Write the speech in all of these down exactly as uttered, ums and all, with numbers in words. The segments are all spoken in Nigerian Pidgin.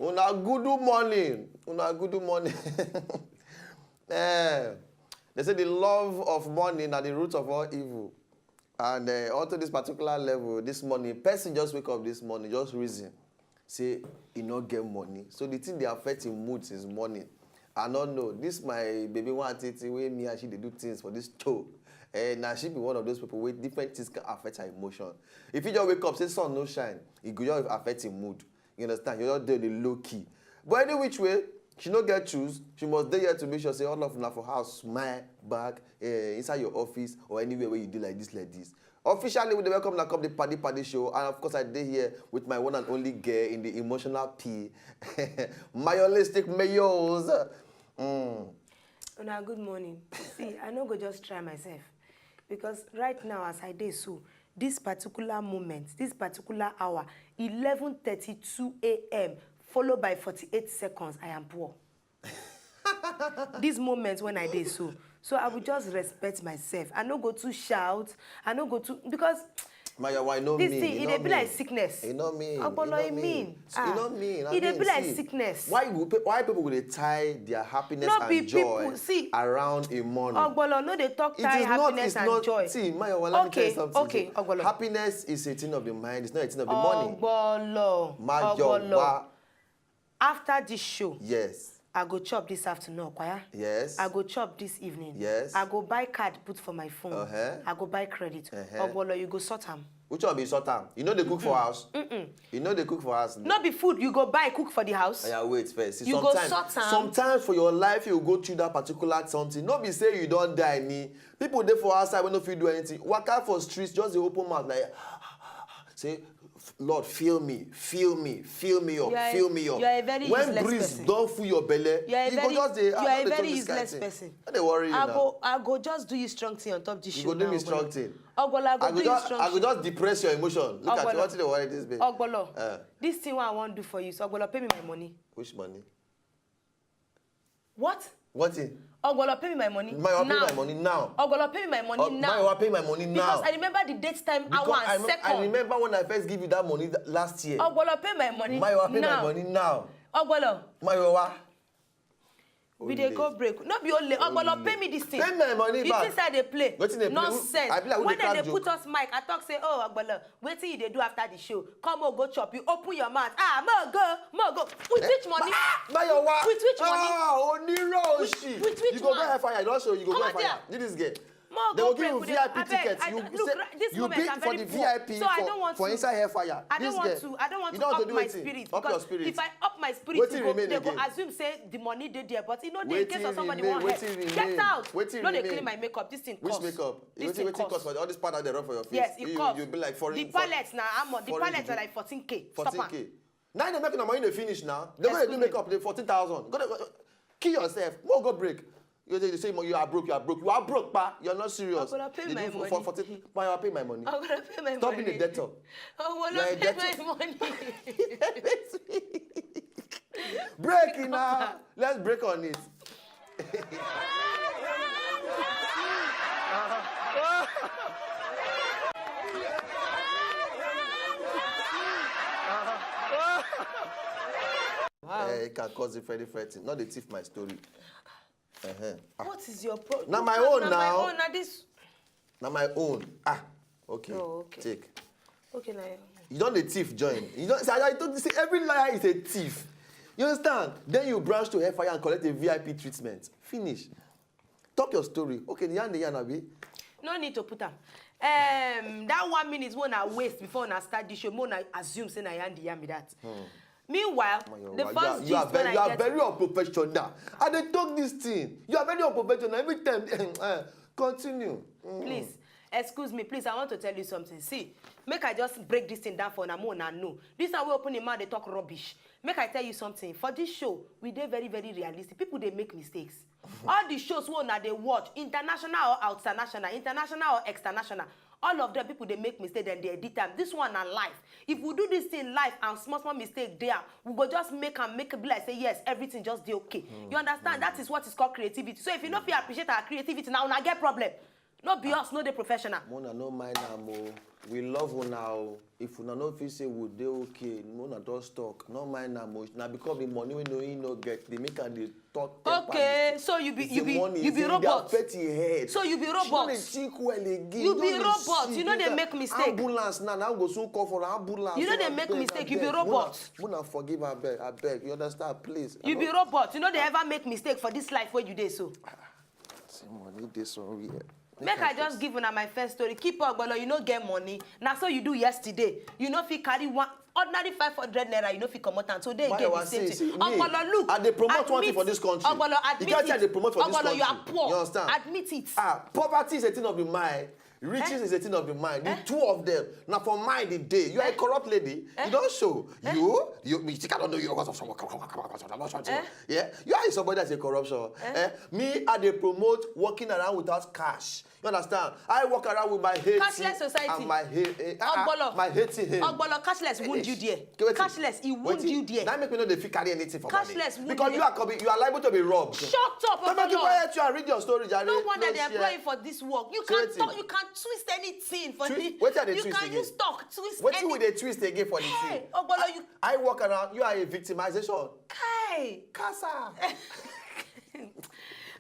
Una good morning. Una good morning. Eh, they say the love of money na the root of all evil. And uh, onto this particular level, this morning, person just wake up this morning, just reason, say e no get money. So the thing dey affect him mood since morning. I no know. This my baby one titi wey me and she dey do things for this show. Eh, na she be one of those people wey different things can affect her emotion. If you just wake up, say sun no shine, e go just affect him mood. You understand? You just dey on the low key. But any which way, she no get choose. She must dey here to make sure say all of una for house, my back, eh, inside your office or anywhere where you do like this, like this. Officially, we dey welcome una come the Paddy Paddy Show, and of course, I dey here with my one and only girl in the emotional P, Mayolistic Mayos. Mm. Una good morning. See, I no go just try myself because right now as I dey so, this particular moment, this particular hour, eleven thirty-two a m followed by forty-eight seconds, I am poor. This moment when I dey so, so I will just respect myself. I no go too shout. I no go too because Mayowa, e no this mean, thing e e no dey be like mean. sickness. E no mean. Ogbolo, e e no mean. E no Ah, mean. I e dey mean, be like see, sickness. Why we pe- why people go dey tie their happiness No be and joy people, see, around a money? Ogbolo, no dey talk It tie is not. happiness It's and not. joy. See, Mayowa, let me tell you Okay, something. okay, Ogbolo. Happiness is a thing of the mind. It's not a thing of the money. Ogbolo, Mayowa. Ogbolo. After this show, Yes. I go chop this afternoon, Okwaya. Yes. I go chop this evening. Yes. I go buy card put for my phone. Uh-huh. I go buy credit. Uh-huh. Ogbolo, you go sort am. Which one be sort am? You know they cook for house. You know they cook for house. No be food you go buy cook for the house. Yeah, wait first. See, You go sometimes, sort am. sometimes for your life you go through that particular something. No be say you don die ni. People dey for outside wey no fit do anything. Waka for streets, just dey open mouth like say, Lord, fill me, fill me, fill me up, You are a- fill me up. you are a very When useless breeze person. Don full your belle, You are a you go very- just dey. you Ah, are no a dey talk very this kind useless thing. Person. No dey worry you I now. Go, I go just do you strong thing on top this show. You go do Now, me Ogbolo. Strong thing. Ogbolo, I go, I go do just, you strong I go thing. Just depress your emotion. Look at you. Ogbolo. What dey worry this babe? Ogbolo, Uh, this thing wey I wan do for you, so Ogbolo, pay me my money. Which money? What? What thing? Ogbolo, pay me my money. Mayowa, pay Now. my money now. Ogbolo, pay me my money Oh, now. Mayowa, pay my money now. Because I remember the date, time, Because hour, I, and rem- second. I remember when I first give you that money th- last year. Ogbolo, pay my money Mayowa, pay now. my money now. Ogbolo, Mayowa. we dey go break. No be only Ogbolo, pay me this thing. Pay my money You back. Think say I dey play? Wetin dey play? Nonsense. Abi like who When dey dem crack dey put joke? Us mic, I talk say, oh, Ogbolo, wetin you dey do after the show? Come, oh, go chop. You open your mouth. Ah, mo go, mo go. With which money? Ah, Mayowa. With which money? Ah, oníròṣì. With which You go one? get fire. You don show. You go Come get out fire. There. You this girl. Mo They go will give break you with V I P them. Abeg, tickets. I You don't- look, say right, this you moment, bid I'm for very the poor. V I P So I for, don't want for to, inside hellfire. I don't This want girl. to, I don't want You to don't want up to do my anything. Spirit Up your because spirit. If I up my spirit, Wetin you go, remain they go again? Assume say the money dey there, but you know, dey in case Wetin of somebody remain? Won't help. Wetin Get remain? Out. Wetin No dey remain? Clean my makeup. This thing Which cost. Makeup? This Wetin thing wetin cost. Cost for all this powder they rub for your face? Yes, it you, cost. You be like foreign. The for- palette now, I'm on the foreign palette people. Like fourteen K. Fourteen K. Now they make my money they finish now. They go dey do Excuse me. Makeup. They fourteen thousand. Go dey, kill yourself. Mo go break. You dey say you are broke. You are broke. You are broke, pa. You are not serious. I'm gonna pay They my do for, money. for fourteen. Pa, you are paying my money. I'm gonna pay my Stop money. Being a debtor. I'm You are gonna a pay debtor. My money. Break it now. Let's break on it. Wow. Eh, it can cause different different things. Not the thief my story. Uh-huh. Ah, What is your problem? Na my own Na now. My own. Na this. Na my own. Ah, okay. Oh, okay. Take. Okay, now. You don dey thief join. You don say I told you say every liar is a thief. You understand? Then you branch to hellfire and collect a V I P treatment. Finish. Talk your story. Okay, the yarn the yarn abi. No need to put am. Um, that one minute wey una waste before una start this show, make una assume say na yarn the yarn be that. Meanwhile, Omo, the you are- first you are gist wey very, I you are get. Very unprofessional. I dey talk this thing. You are very unprofessional. Every time, eh, continue. Mm. Please, excuse me, please, I want to tell you something. See, make I just break this thing down for una, make una know. This one wey open him mouth dey talk rubbish. Make I tell you something. For this show, we dey very, very realistic. People dey make mistakes. All the shows wey una dey watch, international or international, international or external, all of them people dey make mistake, then they edit am. This one na life. If we do this thing live and small small mistake dey am, we go just make am make it be like say yes, everything just dey okay. You understand? That is what is called creativity. So if you no fit appreciate our creativity, now una get problem. No be us, no dey professional. Mona, no mind am o. We love una o. If una no feel say we dey okay, una just talk. No mind am o. Na because the money wey no he no get, dey make am dey talk. Okay, so you be you be you be robot. Affect him head. So you be robot. She no dey think well again. You be robot. You no dey make mistake. Ambulance now. Now go soon call for ambulance. You no dey make mistake. You be robot. Mona, forgive her, abeg, abeg. You understand, please. You be robot. You no dey ever make mistake for this life where you dey so. See money dey somewhere. Make I just give una my first story. Keep up, Ogbolo, you no get money. Na so you do yesterday. You no fit carry one ordinary five hundred naira, you no fit comot am. Today again, the same thing. Ogbolo, look. I dey promote one thing for this country. Ogbolo, admit it. I dey promote for this country. Ogbolo, you are poor. You understand? Admit it. Ah, poverty is a thing of the mind. Riches is a thing of the mind. The two of them, na for mind e dey. You are a corrupt lady. You don show. You, you, me think I don't know you. Yeah, you are somebody that's a corruption. Eh? Me, I dey promote walking around without cash. You understand? I walk around with my head. Cashless society. And my head, eh, ah, ah, Ogbolo. My head, eh. Ogbolo, cashless wound you there. Cashless, e wound you there. That make me no dey fit carry anything for money. Cashless wound you. Because you are, you are liable to be robbed. Shut up, Ogbolo. Don't make you quiet. You and read your story, Jare. No wonder they employ you for this work. You can talk. You can twist anything for me. Wetin I dey twist again? You can use talk, twist anything. Wetin we dey twist again for the thing? Ogbolo, you. I walk around. You are a victimization. Kai. Kasa.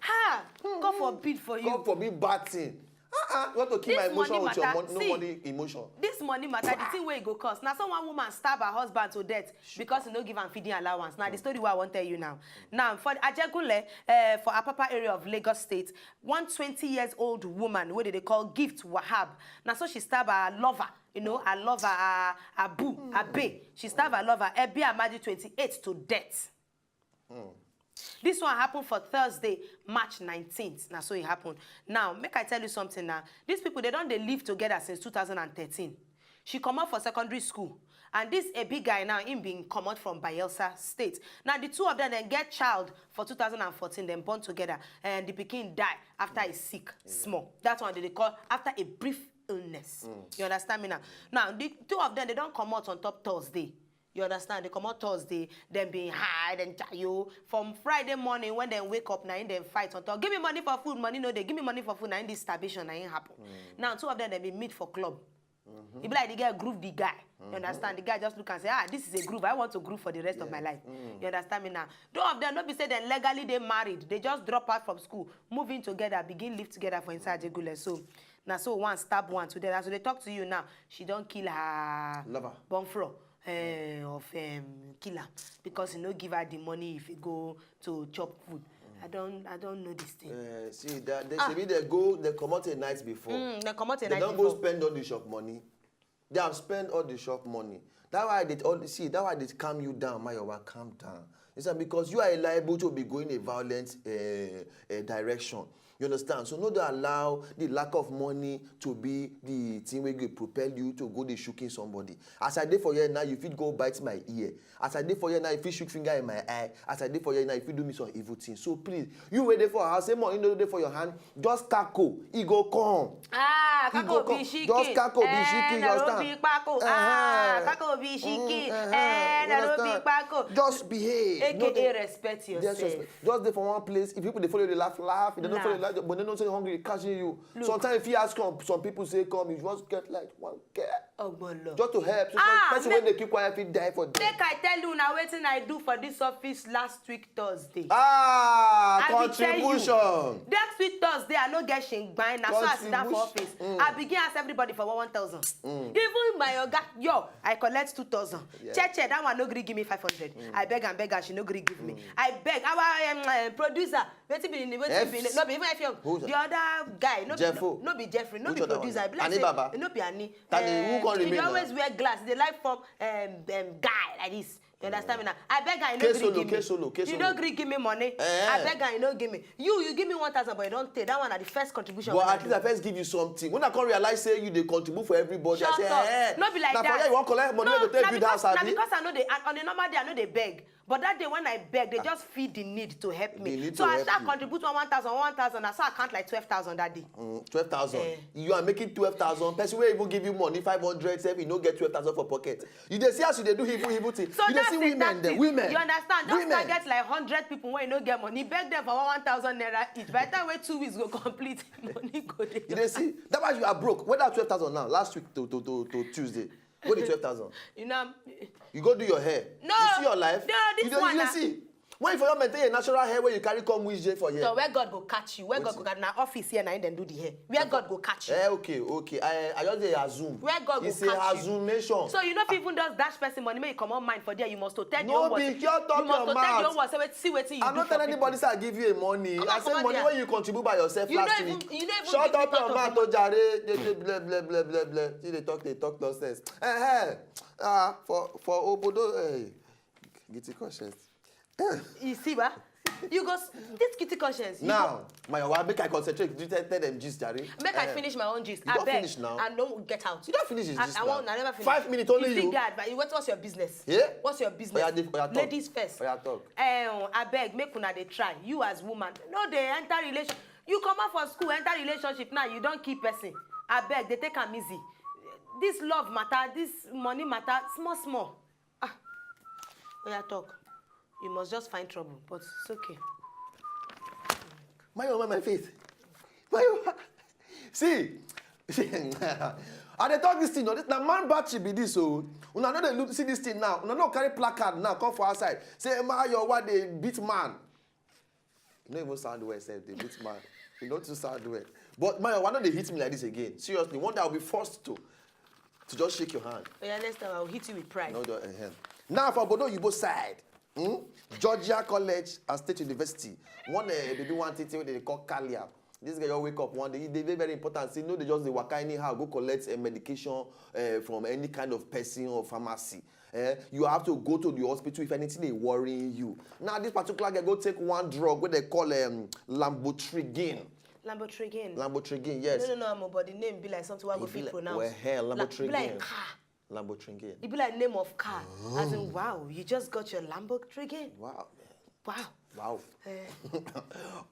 Ha! God forbid for you. God forbid bad thing. Uh-uh. You want to kill my emotion with your no money emotion. This money matter, the thing wey e go cost. Na so one woman stab her husband to death because he no give am feeding allowance. Na the story wey I wan tell you now. Now, for Ajegunle, uh, for Apapa area of Lagos State, one twenty years old woman wey dem dey call Gift Wahab. Na so she stab her lover, you know, her lover, her, her boo, her bae. She stab her lover, Ebi Amadi, twenty-eight, to death. This one happen for Thursday, March nineteenth. Na so e happen. Now, make I tell you something now. These people, they don dey live together since two thousand and thirteen. She comot for secondary school. And this Ebi guy now, him been comot from Bayelsa State. Now, the two of them then get child for two thousand and fourteen, then born together. And the pikin die after he sick small. That one they dey call after a brief illness. You understand me now? Now, the two of them, they don comot on top Thursday. You understand? They comot Thursday, then been high, then jayo. From Friday morning, when they wake up, na im dem fight on top. Give me money for food, money no dey. Give me money for food, na im this starvation, na im happen. Now, two of them, they been meet for club. E be like the girl groove the guy. You understand? The guy just look and say, "Ah, this is a groove. I want to groove for the rest of my life." You understand me now? Two of them, no be say they legally dey married. They just drop out from school, move in together, begin live together for inside Ajegunle. So, na so one stab one today. As we dey talk to you now, she don kill her lover. Bonfro, eh, of, um, killer because he no give her the money if he go to chop food. I don't, I don't know this thing. Uh, see that they, ah. Shebi they go, they comot a night before. Mm, they comot a night before. They don't go spend all the shop money. They have spent all the shop money. That why they all see. That why they calm you down, Mayowa. Calm down. It's because you are liable to be going a violent uh, uh, direction. You understand? So no dey allow the lack of money to be the thing wey go propel you to go dey shooking somebody. As I dey for here now, you fit go bite my ear. As I dey for here now, you fit shook finger in my eye. As I dey for here now, you fit do me some evil things. So please, you wey dey for house, say money no dey for your hand, just kako, e go come. Ah, kako be shiki. Just kako be shiki, you understand? Be kpako. Ah, kako be shiki. Eh, na no be kpako. Just behave. A K A respect yourself. Just dey for one place. If people dey follow you, dey laugh, laugh. If they don't follow you, laugh, but they don't say hungry catching you. Sometimes if you ask some, some people say come, you just get like one care. Just to help. So ah, person wey dey keep quiet fit die for there. Make I tell you now wetin I do for this office last week Thursday. Ah, contribution. Next week Thursday, I no get shingbain. Na so I sit down for office. I begin ask everybody for one one thousand. Even my oga, yo, I collect two thousand. Cheche, that one no gree give me five hundred. I beg and beg and she no gree give me. I beg our um, uh, producer. Wetin be the name? Wetin be the name? No be even Effiong. The other guy, no be Jeffo. No be Jeffrey, no be producer. Be like say no be Ani. Tani, who come remain now? He dey always wear glass. He dey like form um, um, guy like this. You understand me now? I beg am, he no gree give me. He no gree give me money. I beg am, he no give me. You, you give me one thousand, but you don take. That one na the first contribution. But at least I first give you something. When I come realize say you dey contribute for everybody, I say, eh, no be like that. Na for here you wan collect money wey go take build house, abi? Na because I no dey, on a normal day, I no dey beg. But that day when I beg, they just feel the need to help They me. need So to I help start you. Contribute one one thousand, one thousand. I start count like twelve thousand that day. Mm, twelve thousand. Eh. You are making twelve thousand. Person wey even give you money, five hundred, sef, you no get twelve thousand for pocket. You dey see as you dey do evil, evil thing. So You dey that's see a women tactic. There, women. You understand? Just Women. Target like hundred people wey no get money, beg them for one one thousand naira each. By the time wey two weeks go complete, money go dey. You dey see? That's why you are broke. Whether twelve thousand now, last week to, to, to, to Tuesday. Go the twelve thousand. You know, You go do your hair. No. You see your life. No, this you dey, one you dey na- see? When you for your maintain your natural hair where you carry come which day for here? So where God go catch you? Where God go Wetin? catch na office here na him dem do the hair. Where God go catch you? Eh, okay, okay. I, I just dey assume. Where God go It's a catch you? Assumation. So you no fit even just dash person money make you comot mind for there. You must to tell the No whole world. be your talk You must your to tell the mouth. Whole world say wait, see wetin you I do no for tell people. Anybody say I give you a money. Come I on, say come on money there. When you contribute by yourself You last no even- week. you no even Shut give up me your part mouth, of to jare. Dey dey blah blah blah blah blah. You dey talk, dey talk nonsense. Eh, eh. Ah, for for obodo, eh. Guilty conscience. You see, ba? You go s- this guilty conscience. You Now, my wife, make I concentrate. You tell, tell them gist, jare. go- Make I Eh. finish my own gist. You don Abeg, finish now? I don't get out. You don finish this I, gist I now. won't. I never finish. Five minutes, only You see, you. Guy, but what, what's your business? Yeah? What's your business? Oya, dey- oya, talk. Ladies first. Oya, talk. Eh, abeg, make una dey try. You as woman, no dey enter relation. You come out for school, enter relationship now. You don kill person. Abeg, dey take am easy. This love matter, this money matter, small small. Ah, oya talk. You must just find trouble, but it's okay. My own, my face. My own. See, see, I dey talk this thing. No, this na man battery be this. So una no dey look see this thing now. Una no carry placard now. Come for outside. Say Mayowa dey beat man. You no even sound well, sef. Dey beat man. You no too sound well. But Mayowa no dey hit me like this again. Seriously, one day I'll be forced to to just shake your hand. Oya, next time I will hit you with pride. No, don't, uh-huh. Now for Obodo Oyibo side, hmm? Georgia College and State University. One uh, they do one thing wey they call carliap. This guy just wake up one day. E dey very important. Say no, they just dey waka anyhow. Go collect a medication uh, from any kind of person or pharmacy. Eh, you have to go to the hospital if anything is worrying you. Now this particular guy go take one drug wey they call um, lambotrigine. Lambotrigine. Lambotrigine, yes. No, no, no, but the name be like something I go E be fit like- pronounce. Well, hell, La- be like Lambotrigine. Car. Lambotrigine. E be like name of car. As in, wow, you just got your Lambotrigine. Wow, man. Wow. Wow. Eh.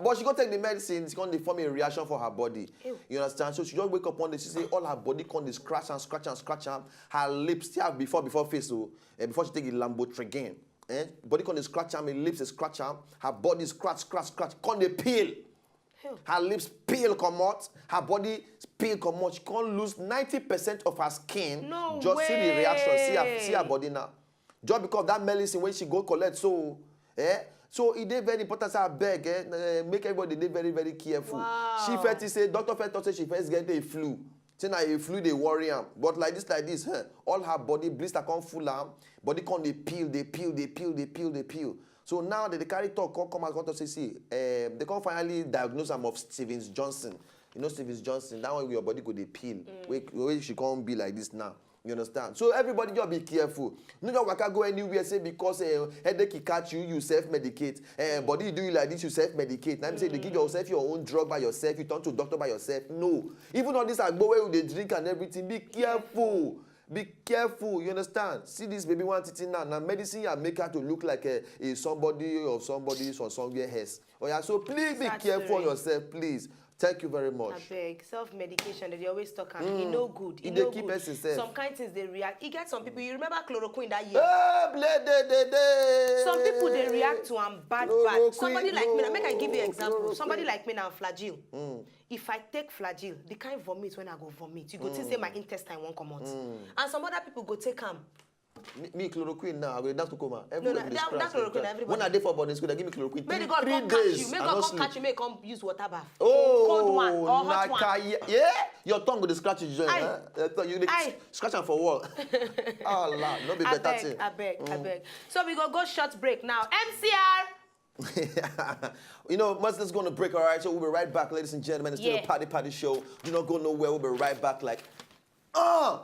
But she go take the medicine, it's going to form a reaction for her body. Ew. You understand? So she just wake up one day, she say all her body come dey scratch and scratch and scratch am. Her lips still have before before face o. Eh, before she take the lambotrigine, eh, body come dey scratch am, her lips dey scratch am, her body scratch scratch scratch, come dey peel. Ew. Her lips peel comot, her body peel comot. She come lose ninety percent of her skin. No Just see the reaction. See her, way. See her body now. Just because that medicine wey she go collect so, eh? So e dey very important say abeg, eh, eh, make everybody dey very very careful. Wow. She first say, doctor first talk say she first get a flu. Say na a flu dey worry am. But like this, like this, eh, all her body blister come full am. Body come dey peel, dey peel, dey peel, dey peel, dey peel. So now they dey carry talk come come out come talk say see, eh, they come finally diagnose am of Stevens Johnson. You know Stevens Johnson, that one wey your body go dey peel. Wey wey she come be like this now. You understand? So everybody just be careful. No just waka go anywhere say because uh, headache e catch you, you self medicate. Uh, body do you like this, you self medicate. Now say you give yourself your own drug by yourself, you turn to doctor by yourself. No. Even all this agbo wey you dey drink and everything, be careful. Be careful, you understand? See this baby one titi now. Now medicine you make her to look like a, a somebody or somebody from somewhere else. Oh yeah, so please be Sad careful story. Yourself, please. Thank you very much. Abeg, self medication, they dey always talk am. E no good. E E dey no keep good. Person self. Some kind things dey react. E get some people. You remember chloroquine that year? Eh, ble de de de. Some people dey react to am bad Chloroquine, bad. Somebody like me, now, make I give you chloro-, example. Somebody chloroquine. Like me now, flagyl. If I take flagyl, the kind vomit when I go vomit, you go think say my intestine won't come out. And some other people go take am. Me, me chloroquine now, I go dey dance kokoma. No, Everywhere no, dey that, scratch, that dey chloroquine, scratch. Everybody. When I dey for boarding school, they give me chloroquine. May Three, God three come days, catch you. May I God no come sleep. Catch you. May come use water bath. Oh, Cold one or hot one. Naka, yeah, yeah. Your tongue go dey scratch you join. Aye. Eh? Your tongue, you dey Aye. Scratch am for wall. Allah, no be better Abeg, thing. Abeg, abeg. So we go go short break now. M C R. You know, let's, let's go on a break, all right? So we'll be right back, ladies and gentlemen. It's still Yeah. A Party Party Show. Do not go nowhere. We'll be right back. Like, uh,